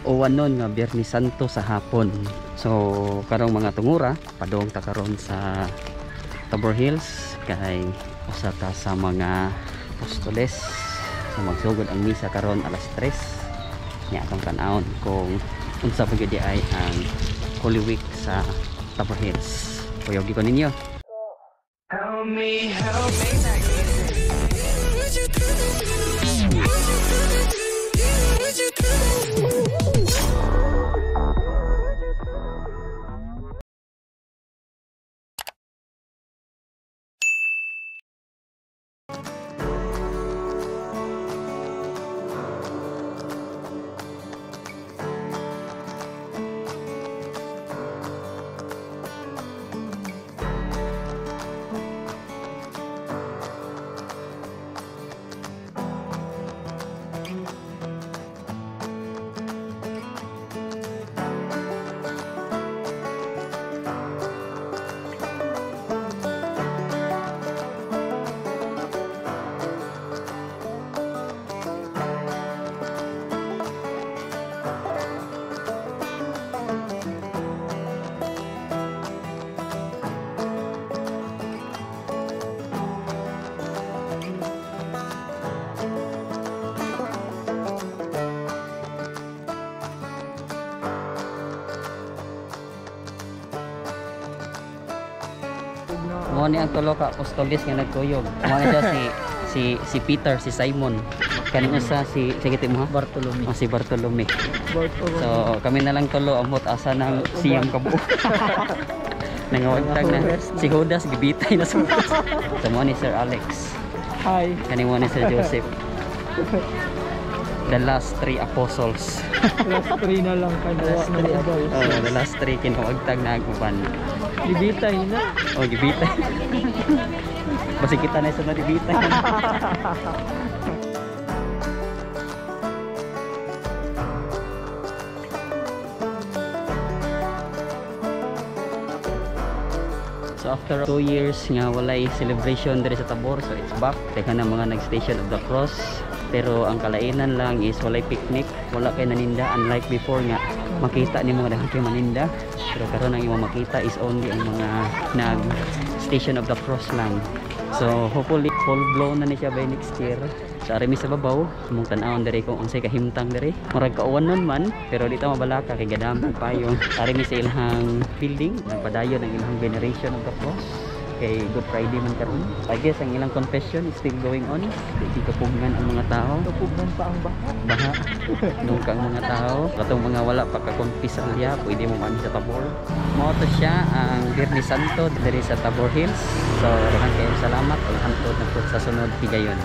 Uwanon nga Biyernes Santo sa hapon. So karong mga tungura, padung ta karon sa Tabor Hills kay usa ta sa mga apostoles. So magsugod ang misa karon alas 3. Nya atong tan-awon kung unsa pa gyud ay ang Holy Week sa Tabor Hills. Kuyogi ko ninyo. Help me, help me. Mo ni ang tulo ka apostoles nga nagkuyog. Mo ni siya si Peter, si Simon. Kaning usa si sige mo ha? Bartolome. Oh, si Bartolome. Bartolome. So kami na lang tulo amot asa nang siyam ka buok. Nangawagtag na si Judas gibitay na sa. So mo ni Sir Alex. Hi. Kaning mo ni Sir Joseph. The last three apostles. Last three na lang kanawa na ubay. Oh, the last three kinawagtag na ang uban. Gibitay na. Oh, gibitay. Basi kita na sa gibitay. So after 2 years nga walay celebration diri sa Tabor, so it's back. Teka na mga nag-Station of the Cross. Pero ang kalainan lang is walay picnic, wala kay naninda, unlike before nga makita nimo daghan kay maninda. Pero karon ang imong makita is only ang mga nag Station of the Cross lang. So hopefully full blown na ni siya by next year. So ari mi sa babaw, imong tan-awon diri kung unsay kahimtang diri. Murag kauwanon man, pero di ta mabalaka kay gadam payong. Ari mi sa ilang building, nagpadayon ang ilang veneration of the cross kay Good Friday man karon. I guess ang ilang confession is still going on. Di kapugngan ang mga tao. Kapugngan pa ang baha. Baha. Nung kang mga tao, katong mga wala pa kakumpisalya, pwede mo man sa Tabor. Mao to siya ang Biyernes Santo diri sa Tabor Hills. So daghan kayong salamat ug hantod na pud sa sunod higayon.